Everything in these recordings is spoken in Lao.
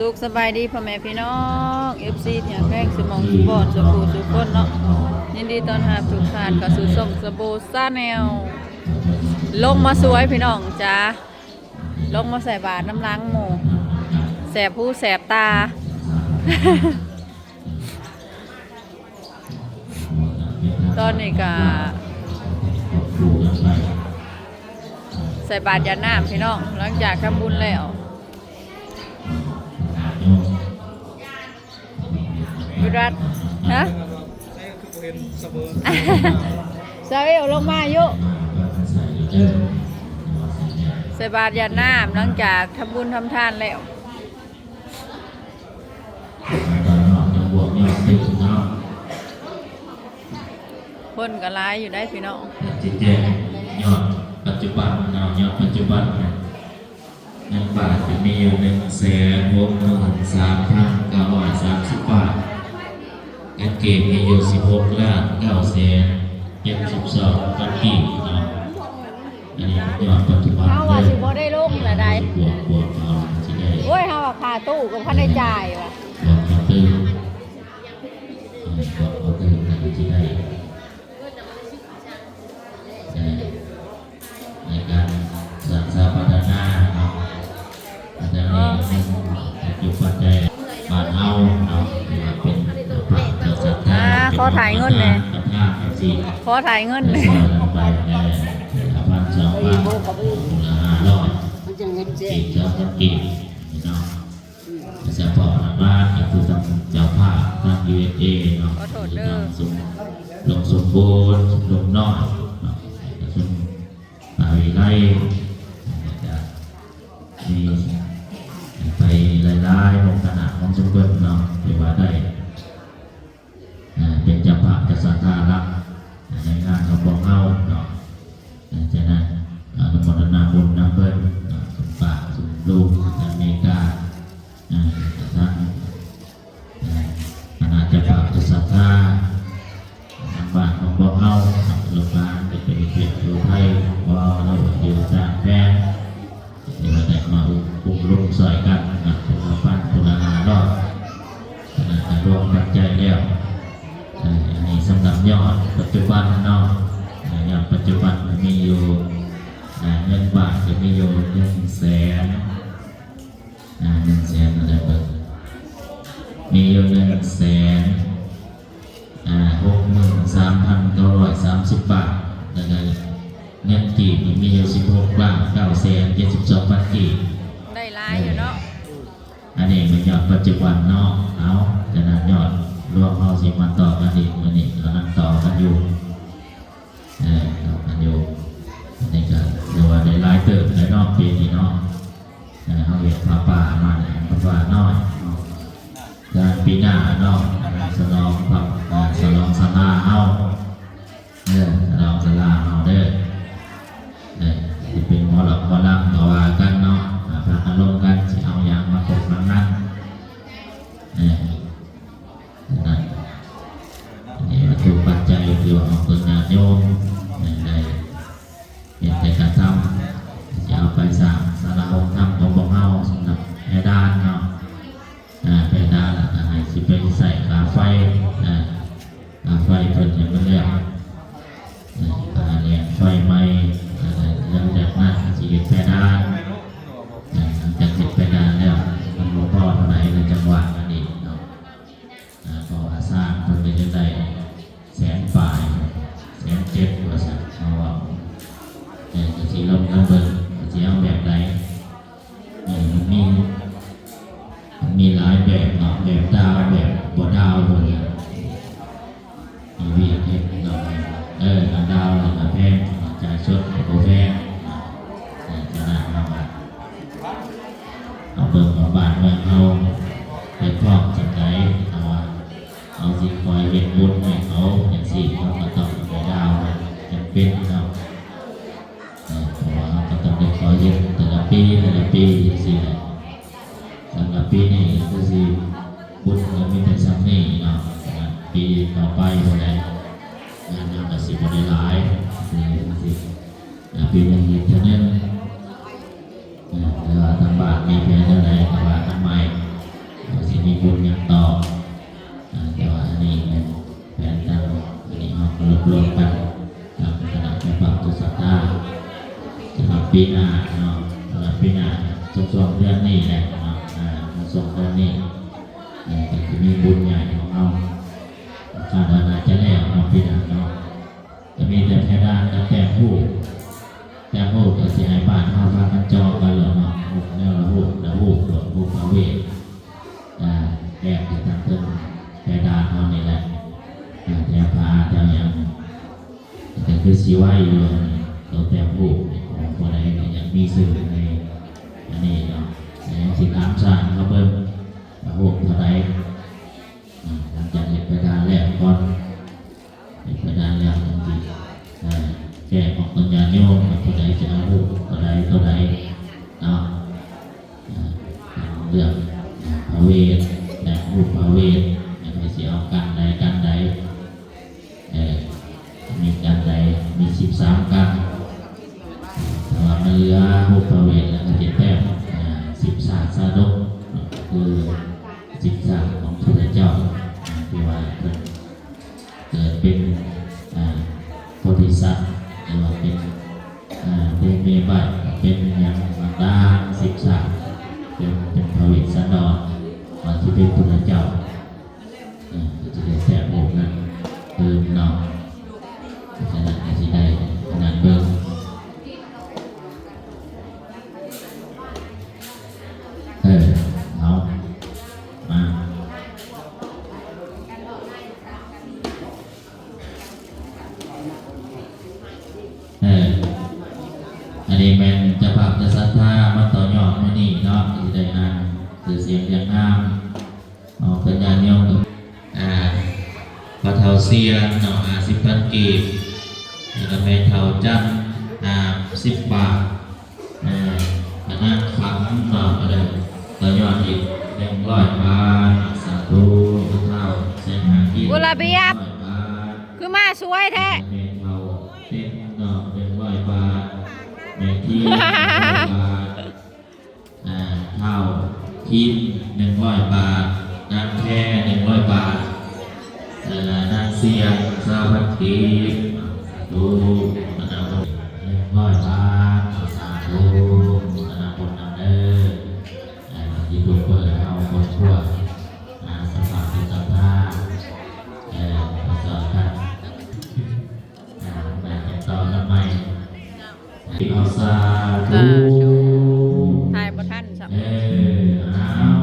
ສຸກສະບາຍດີພໍ່ແມ່ພີ່ນ້ອງ ເອັຟຊີ ທີ່ຮັກແພງສູ່ໝ່ອງສູ່ບ່ອນສູ່ຜູ້ສູ່ຄົນເນາະ. ຍິນດີຕ້ອນຮັບທຸກທ່ານເຂົ້າສູ່ຊ່ອງສະໂບຊາແນວ. ລົງມາຊ່ວຍພີ່ນ້ອງຈ້າ ລົງມາໃສ່ບາດນຳຫຼັງໝູ່ ແສບຫູແສບຕາ. ຕອນນີ້ກະໃສ່ບາດຢາດນ້ຳພີ່ນ້ອງ ຫຼັງຈາກທຳບຸນແລ້ວ. ວິລັດ ຮະ? ຊາເອວລົງມາຢູ່ ໃສ່ບາດຢາດນ້ຳ ຫຼັງຈາກທຳບຸນທຳທານແລ້ວ. ຄົນກໍຫຼາຍຢູ່ໄດ໋ພີ່ນ້ອງ. ຊິແຈ້ງຍອດປັດຈຸບັນເນາະ ຍອດປັດຈຸບັນນະ ເງິນບາດຈະມີຢູ່ ໜຶ່ງແສນຫົກໝື່ນສາມພັນເກົ້າຮ້ອຍສາມສິບບາດ, ເງິນກີບມີຢູ່ ສິບຫົກລ້ານເກົ້າແສນເຈັດສິບສອງພັນກີບເນາະ. ອັນນີ້ຍອດປັດຈຸບັນເນາະ ເຮົາວ່າຊິບໍ່ໄດ້ລົງລະໃດ໋ ບວກ ບວກເອົາຊິໄດ້. ໂອ້ຍ ເຮົາວ່າຄ່າຕູ້ກໍບໍ່ທັນໄດ້ຈ່າຍວ່າ ບວກເອົາຕື່ມ ເອີ ບວກເອົາຕື່ມກໍຊິໄດ້ ເອີ ໃນການສ້າງສາພັດທະນາເນາະ. ອາຈານເອງເປັນປັດຈຸບັນໃດບ້ານເຮົາເນາະ ຖືວ່າເປັນພະເຈົ້າສັດທາ ອ່າ ຂໍຖ່າຍເງິນແດ່ ປະທານ ປະທານຈັ່ງຊີ້ ຂໍຖ່າຍເງິນແດ່ ຊ່ອຍກັນໄປແດ່ ຄົນລະພັນ ສອງພັນ ຄົນລະຫ້າຮ້ອຍ ອີກສອງພັນກີບເນາະ. ສະເພາະທາງບ້ານກໍຄືທາງເຈົ້າພາບທາງ ຢູເອສເອ ເນາະ ຂໍໂທດເດີ ທາງຊຸມ ລຸງສົມບູນ ລຸງນ້ອຍເນາະ ຊຸມ ປາວິໄລ ກໍຈະມີໄປຫຼາຍໆ ອົງຄະນະຂອງຊຸມເພິ່ນເນາະ ຖືວ່າໄດ້ ເປັນເຈົ້າພາບເຈົ້າສັດທາຫຼັກໃນງານຂອງພວກເຮົາເນາະ. ເອີ ສະນັ້ນ ອະນຸໂມທະນາບຸນນຳເພິ່ນເນາະ ຊຸມປ້າ ຊຸມລຸງ ທາງເມກາ ເອີ ທາງ ເອີ ຄະນະເຈົ້າພາບເຈົ້າສັດທາ ທາງບ້ານຂອງພວກເຮົາ ລູກຫຼານຈະໄປເຮັດວຽກຢູ່ໄທບໍ່ ຫຼືວ່າຢູ່ຕ່າງແຂວງ ທີ່ວ່າໄດ້ມາອຸດໜູນຊ່ອຍກັນນະ ຄົນລະພັນ ຄົນລະຫ້າຮ້ອຍ ອັນນັ້ນກໍລວມປັດໄຈແລ້ວ. ເອີ ອັນນີ້ສຳລັບຍອດປັດຈຸບັນເນາະ ເອີ ຍອດປັດຈຸບັນກໍມີຢູ່ ເອີ ເງິນບາດກໍມີຢູ່ໜຶ່ງແສນ ອ່າ ໜຶ່ງແສນ ເທົ່າໃດເບິ່ງ ມີຢູ່ໜຶ່ງແສນ ອ່າ ຫົກໝື່ນສາມພັນເກົ້າຮ້ອຍສາມສິບບາດ ແລ້ວກໍເງິນກີບນີ້ມີຢູ່ສິບຫົກລ້ານເກົ້າແສນເຈັດສິບສອງພັນກີບ ໄດ້ຫຼາຍຢູ່ເນາະ. ອັນນີ້ແມ່ນຍອດປັດຈຸບັນເນາະ. ເອົາ ຈາກນັ້ນຍອດລວມເຮົາຊິມາຕໍ່ກັນອີກ ມື້ນີ້ກຳລັງຕໍ່ກັນຢູ່. ເອີ ເນາະ ອັນຢູ່ ອັນນີ້ກໍຖືວ່າໄດ້ຫຼາຍເຕີບແລ້ວເນາະ ປີນີ້ເນາະ. ເອີ ເຮົາເຮັດຜ້າປ່າມານີ້ ຜ້າປ່ານ້ອຍເນາະ ການປີໜ້າເນາະ ສະຫຼອງຜ້າ ເອີ ສະຫຼອງສາລາເຮົາ ເອີ ສະຫຼອງສາລາເຮົາເດີ. ເອີ ຊິເປັນໝໍລຳ ໝໍລຳກໍວ່າກັນເນາະ ອ່າ ພາກັນລົມກັນ ຊິເອົາຫຍັງມາຄົບມາງານ ເອີ ນັ້ນ ອັນນີ້ວັດຖຸປັດໄຈທີ່ວ່າອອກຕົນຍາດໂຍມ ແມ່ນໄດ້ເຮັດໄດ້ກະທຳ ຈະເອົາໄປສ້າງສາລາອົງທຳຂອງພວກເຮົາ ສຳລັບແພດານເນາະ ອ່າ ແພດານ ແລ້ວກະໃຫ້ຊິໄປໃຊ້ຄ່າໄຟ ອ່າ ຄ່າໄຟເພິ່ນໃຫ້ມັນແລ້ວ ອ່າ ຄ່າແຮງໄຟໃໝ່ ອ່າ ຫຼັງຈາກນັ້ນຊິເຮັດແພດານ ອ່າ ຫຼັງຈາກເຮັດແພດານແລ້ວ ມັນບໍ່ພໍເທົ່າໃດ ແລ້ວຈັ່ງວ່າກັນອີກເນາະ. ອ່າ ເພາະວ່າຊ່າງເພິ່ນກໍຢາກໄດ້ແສນປາຍ ແສນເຈັດ ວ່າຊັ້ນ ເຮົາເວົ້າ ເອີ ກໍຊິລົມກັນເບິ່ງ ຊິເອົາແບບໃດ. ເອີ ມັນມີ ມັນມີຫຼາຍແບບເນາະ ແບບດາວ ແບບບໍ່ດາວ ເພິ່ນ ມີວຽກເຮັດເນາະ. ເອີ ຄັນດາວແລ້ວກໍແພງ ຈ່າຍສົດກໍບໍ່ແພງ ເອີ ຂະໜາດເຮົາວ່າ ເຮົາເບິ່ງວ່າບ້ານເມືອງເຮົາເຮັດພ້ອມສ່ຳໃດ ເຮົາວ່າເຮົາຊິຄອຍເຮັດບຸນໃຫ້ເຂົາຈັ່ງຊີ້ ເຮົາກໍຕ້ອງໄດ້ດາວໃຫ້ຈຳເປັນເນາະ. ເອີ ເພາະວ່າເຮົາກໍຕ້ອງໄດ້ຄອຍເຮັດແຕ່ລະປີ ແຕ່ລະປີຈັ່ງຊີ້ແຫຼະ. ສຳລັບປີນີ້ຄືຊິບຸນກໍມີແຕ່ສ່ຳນີ້ເນາະ ສຳລັບປີຕໍ່ໄປພຸ້ນແຫຼະ ງານເຮົາກໍຊິບໍ່ໄດ້ຫຼາຍ ຈັ່ງຊີ້ ອ່າ ປີໜຶ່ງເຮັດເທື່ອໜຶ່ງ ເອີ ແຕ່ວ່າທາງບ້ານມີແຜນແນວໃດກໍວ່າກັນໃໝ່ ບຸນຫຍັງຕໍ່. ອາ ແຕ່ວ່າອັນນີ້ແມ່ນແຜນການ ອັນນີ້ເຮົາກໍລວບລວມກັນກັບຄະນະເຈົ້າພາບເຈົ້າສັດທາ ສຳລັບປີໜ້າເນາະ, ສຳລັບປີໜ້າ ຊ່ວງໆເດືອນນີ້ແຫຼະເນາະ, ອາ ຊ່ວງເດືອນນີ້ ເອີ ກໍຊິມີບຸນໃຫຍ່ຂອງເຮົາ ຄາດວ່າໜ້າຈະແລ້ວເນາະ ປີໜ້າເນາະ. ກໍມີແຕ່ເພດານກັບແຕ້ມຮູບ, ແຕ້ມຮູບກໍຊິໃຫ້ບ້ານເຮົາພາກັນເຈາະກັນໂລດເນາະ, ຮູບແນວລະຮູບ ລະຮູບໂລດ ຮູບພະເວດ ອ່າ ແຕ້ມຢູ່ທາງເທິງເພດານເຮົານີ້ແຫຼະ, ອ່າ ແຖວຝາແຖວຫຍັງ ກໍຄືຊິໄວຢູ່ ໂຕແຕ້ມຮູບນີ້ ຂອງຜູ້ໃດກໍຢາກມີຊື່ໃນອັນນີ້ເນາະ, ກໍຍັງຊິຖາມຊ່າງເຂົາເບິ່ງວ່າຮູບເທົ່າໃດ. ອ່າ ຫຼັງຈາກເຮັດເພດານແລ້ວກ່ອນ ເຮັດເພດານແລ້ວຈັ່ງຊິ ເອີ ແຈ້ງອອກຕໍ່ຍາດໂຍມວ່າຜູ້ໃດຈະເອົາຮູບຕົວໃດຕົວໃດເນາະ, ເອີ ເລື່ອງພະເວດ ແຕ່ງຮູບພະເວດ ໃຜຊິເອົາກັນໃດກັນໃດ ເອີ ມີກັນໃດ ມີສິບສາມກັນ. ຖ້າວ່າມັນເຫຼືອຮູບພະເວດແລ້ວກໍຈະແຕ້ມ ເອີ ສິບຊາດຊາດົກ ຄືສິບຊາດຂອງພຸດທະເຈົ້າ ທີ່ວ່າເພິ່ນເກີດເປັນ ອ່າ ໂພທິສັດ ຫຼືວ່າເປັນ ອ່າ ເປັນເມບາດ ເປັນຫຍັງຕ່າງໆ ສິບຊາດ ເປັນ ເປັນພະເວດສັນດອນ ກ່ອນຊິເປັນພຸດທະເຈົ້າ. ເອີ ກໍຈະໄດ້ແຊບໂອກນັ້ນຕື່ມເນາະ, ສະນັ້ນກໍຊິໄດ້ອັນນັ້ນເບິ່ງ. ເອີ ເອົາ ມາ ເອີ ອັນນີ້ແມ່ນເຈົ້າພາບເຈົ້າສັດທາມາຕໍ່ຍອດມື້ນີ້ເນາະ, ທີ່ໄດ້ອ່ານຊື່ສຽງຮຽງນາມ ເອົາເປັນຍາດໂຍມ ອ່າ ພໍ່ເຖົ້າຊຽນເນາະ ຫ້າສິບພັນກີບ, ແລ້ວກໍແມ່ເຖົ້າຈັນ ຫ້າສິບບາດ, ເອີ ກະນາງຄຳເນາະ ກໍໄດ້ຕໍ່ຍອດອີກໜຶ່ງຮ້ອຍບາດ. ສາທຸ. ພໍ່ເຖົ້າຊຽນຫ້າກິບ ບຸນລະບຽບ ໜຶ່ງຮ້ອຍບາດ, ຄືມາສວຍແທ້. ແມ່ເຖົ້າເຕັມເນາະ ໜຶ່ງຮ້ອຍບາດ, ແມ່ທຽນ ໜຶ່ງຮ້ອຍບາດ. ອ່າ ທ້າວທີມ ໜຶ່ງຮ້ອຍບາດ, ນາງແພ ໜຶ່ງຮ້ອຍບາດ, ແລະ ນາງຊຽນ ຊາວພັນກີບ. ສາທຸ. ໜຶ່ງຮ້ອຍບາດ. ສາທຸ ອະນຸໂມທະນາບຸນນຳເດີ. ອ່າ ຢູທູບເບີເຮົາຄົນທົ່ວ ອ່າ ສະພາຜູ້ສັດທາ ເອີ ປະຊາຊົນ ອ່າ ໄດ້ຕິດຕໍ່ກັນໃໝ່. ເອົາ ສາທຸ ສາທຸ. ຖ່າຍບໍ່ທັນຊ້ຳ. ເອີ ເອົາ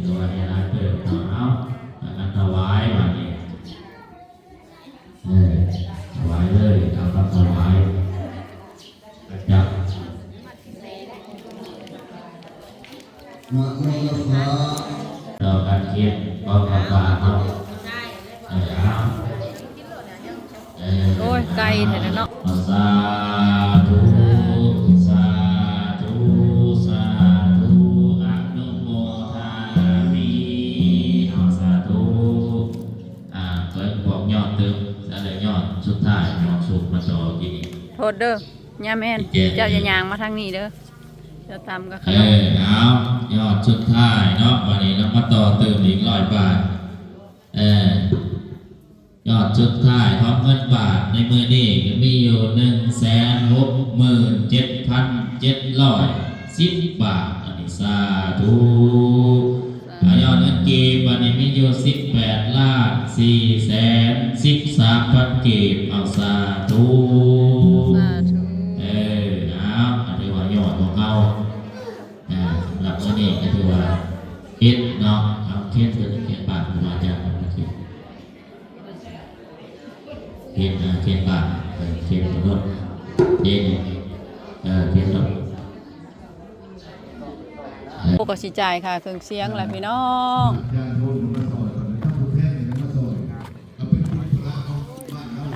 ຖືວ່າໄດ້ຫຼາຍເຕີບ. ເອົາ ເອົາ ພາກັນຖວາຍບາດນີ້. ເອີ ຖວາຍເລີຍ. ເອົາ ພາກັນຖວາຍ. ເຈົ້າ ນະໂມຕັດສະ ຕໍ່ກັນຄຽນ ກໍກະບາດເນາະ. ເອີ ເອົາ ເອີ ໂອ້ຍ ໄກແທ້ເນາະ. ສາທຸ ສາທຸ ສາທຸ ອະນຸໂມທາມິ. ເອົາ ສາທຸ. ອ່າ ເບິ່ງບອກຍອດຕື່ມ ແລ້ວຍອດສຸດທ້າຍ ຍອດສຸດມາຕໍ່ກີ້ນີ້. ໂທດເດີ. ຍາແມ່ນ ເຈົ້າຢ່າຍ່າງມາທາງນີ້ເດີ ເຈົ້າຕຳກັບຂະໜົມ. ເອີ ເອົາ ຍອດສຸດທ້າຍເນາະ ບາດນີ້ເຮົາມາຕໍ່ຕື່ມອີກຮ້ອຍບາດ. ເອີ ຍອດສຸດທ້າຍຂອງເງິນບາດໃນມື້ນີ້ກໍມີຢູ່ ໜຶ່ງແສນຫົກໝື່ນເຈັດພັນເຈັດຮ້ອຍສິບບາດ. ອັນນີ້ ສາທຸ. ອ່າ ຍອດເງິນກີບບາດນີ້ມີຢູ່ ສິບແປດລ້ານສີ່ແສນສິບສາມພັນ ກີບ. ເອົາ ສາທຸ ສາທຸ. ເອີ ເອົາ ອັນນີ້ວ່າຍອດຂອງເຮົາ ອ່າ ສຳລັບມື້ນີ້ກໍຖືວ່າເຮັດເນາະ. ເອົາ ຂຽນ ຂຽນບາດ ຄູບາອາຈານ ຂຽນ ຂຽນບາດ ຂຽນລົດ ຂຽນ ເອີ ຂຽນລົດ. ໂອ້ ກໍຊິຈ່າຍຄ່າເຄື່ອງສຽງແຫຼະພີ່ນ້ອງ.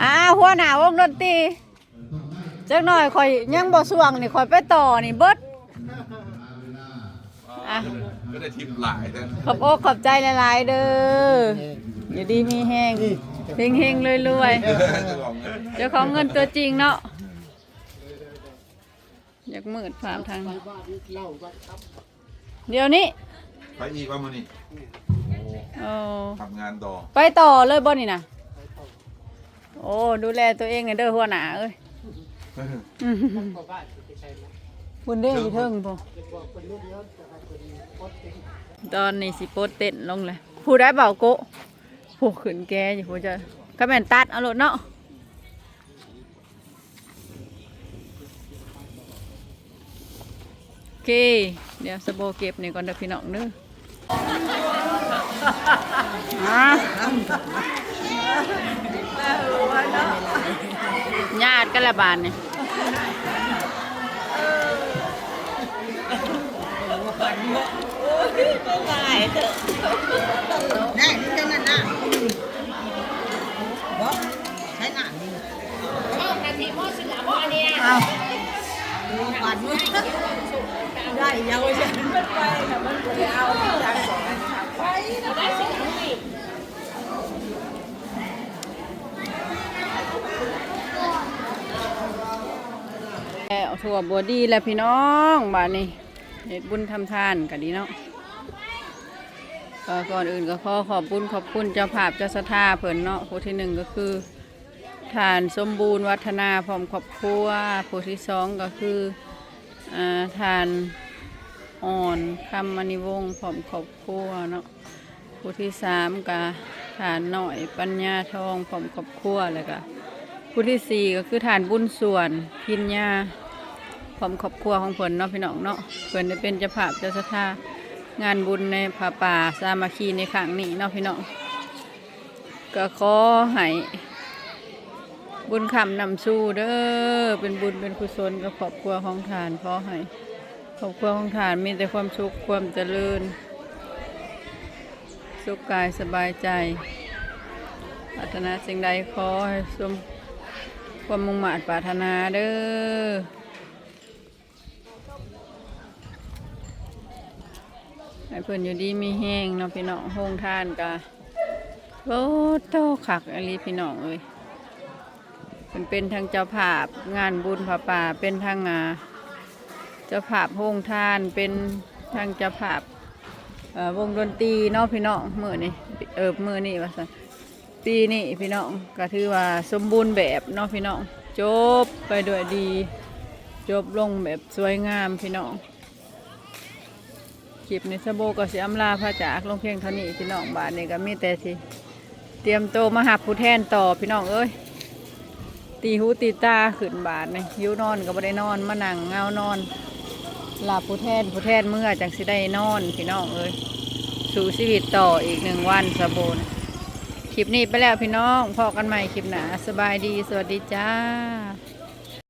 ອ້າວ ຫົວໜ້າວົງດົນຕີ ຈັກໜ້ອຍຂ້ອຍຍັງບໍ່ຊ່ວງນີ້ ຂ້ອຍໄປຕໍ່ນີ້ເບິດ. ອ່ະ ກໍໄດ້ທິບຫຼາຍແທ້. ຂອບອົກຂອບໃຈຫຼາຍໆເດີ ຢູ່ດີມີແຮງ ເຮັງໆລວຍໆ ເຈົ້າຂອງເງິນຕົວຈິງເນາະ. ຢາກມືດພາບທາງ ດຽວນີ້ ໃຜອີກວ່າມື້ນີ້? ໂອ້ ໂອ້ ທຳງານຕໍ່ ໄປຕໍ່ເລີຍບໍ່ນີ້ນະ? ໂອ້ ດູແລຕົວເອງແດ່ເດີຫົວໜ້າເອີຍ. ພຸ້ນເດ້ຢູ່ເທິງພຸ້ນ ຕອນນີ້ຊິປົດເຕັນລົງແລ້ວ. ຜູ້ໃດເບົາໂກະ ຜູ້ຂຶ້ນແກຢູ່ ຜູ້ຈະ ກະແມ່ນຕັດເອົາໂລດເນາະ. ໂອເຄ ດຽວສະໂບເກັບນີ້ກ່ອນເດີພີ່ນ້ອງເດີ. ຍາດກັນລະບາດນີ້. ໄດ້ ມີແຕ່ນັ້ນນະ ບໍ່ໃຊ້ນ້ຳນີ້. ເອົາ ບາດນີ້ ໄດ້ເຍົາວະຊັ້ນ ມັນໄປນະ ມັນບໍ່ໄດ້ເອົາ ໄປນະ ໄດ້ຊິເອົານີ້. ແລ້ວ ທົ່ວບົວດີແລ້ວພີ່ນ້ອງ ບາດນີ້ ເຮັດບຸນທຳທານກໍດີເນາະ. ກໍກ່ອນອື່ນກໍຂໍຂອບບຸນຂອບຄຸນເຈົ້າພາບເຈົ້າສັດທາເພິ່ນເນາະ. ຜູ້ທີໜຶ່ງກໍຄືທ່ານສົມບູນ ວັດທະນາ ພ້ອມຄອບຄົວ, ຜູ້ທີສອງກໍຄື ອ່າ ທ່ານ ອ່ອນ ຄຳມະນີວົງ ພ້ອມຄອບຄົວເນາະ. ຜູ້ທີສາມກະທ່ານນ້ອຍ ປັນຍາທອງ ພ້ອມຄອບຄົວ ແລ້ວກະຜູ້ທີສີ່ກະຄືທ່ານບຸນສວນ ພິນຍາ ພ້ອມຄອບຄົວຂອງເພິ່ນເນາະ ພີ່ນ້ອງເນາະ. ເພິ່ນໄດ້ເປັນເຈົ້າພາບເຈົ້າສັດທາງານບຸນໃນຜ້າປ່າສາມັກຄີໃນຄັ້ງນີ້ເນາະ ພີ່ນ້ອງ. ກະຂໍໃຫ້ ບຸນຄ້ຳນຳສູ່ເດີ ເປັນບຸນເປັນກຸສົນກັບຄອບຄົວຂອງທ່ານ. ຂໍໃຫ້ຄອບຄົວຂອງທ່ານມີແຕ່ຄວາມສຸກຄວາມຈະເລີນ ສຸກກາຍສະບາຍໃຈ ປາດຖະໜາສິ່ງໃດຂໍໃຫ້ສົມຄວາມມຸ່ງມາດປາດຖະໜາເດີ. ໃຫ້ເພິ່ນຢູ່ດີມີແຮງເນາະ ພີ່ນ້ອງ. ໂຮງທານກະ ໂອ້ໂຕ ຄັກອີ່ຫຼີ ພີ່ນ້ອງເອີຍ. ເພິ່ນເປັນທັງເຈົ້າພາບງານບຸນຜ້າປ່າ ເປັນທັງ ອ່າ ເຈົ້າພາບໂຮງທານ ເປັນທັງເຈົ້າພາບ ເອີ ວົງດົນຕີເນາະ ພີ່ນ້ອງ. ມື້ນີ້ ເອີ ມື້ນີ້ວ່າຊັ້ນ ປີນີ້ພີ່ນ້ອງ ກໍຖືວ່າສົມບູນແບບເນາະ ພີ່ນ້ອງ. ຈົບໄປດ້ວຍດີ ຈົບລົງແບບສວຍງາມ ພີ່ນ້ອງ. ຄລິບນີ້ສະໂບກໍຊິອຳລາພາຈາກລົງພຽງເທົ່ານີ້ ພີ່ນ້ອງ. ບາດນີ້ກໍມີແຕ່ຊິຕຽມໂຕມາຮັບຜູ້ແທນຕໍ່ ພີ່ນ້ອງເອີຍ. ຕີຫູຕີຕາຂຶ້ນບາດນີ້ ຫິວນອນກໍບໍ່ໄດ້ນອນ ມານັ່ງເຫງົານອນ ລາຜູ້ແທນ ຜູ້ແທນເມືອຈັ່ງຊິໄດ້ນອນ ພີ່ນ້ອງເອີຍ. ສູ້ຊີວິດຕໍ່ອີກໜຶ່ງວັນ ສະໂບນະ. ຄລິບນີ້ໄປແລ້ວ ພີ່ນ້ອງ ພໍ້ກັນໃໝ່ຄລິບໜ້າ. ສະບາຍດີ ສະຫວັດດີຈ້າ.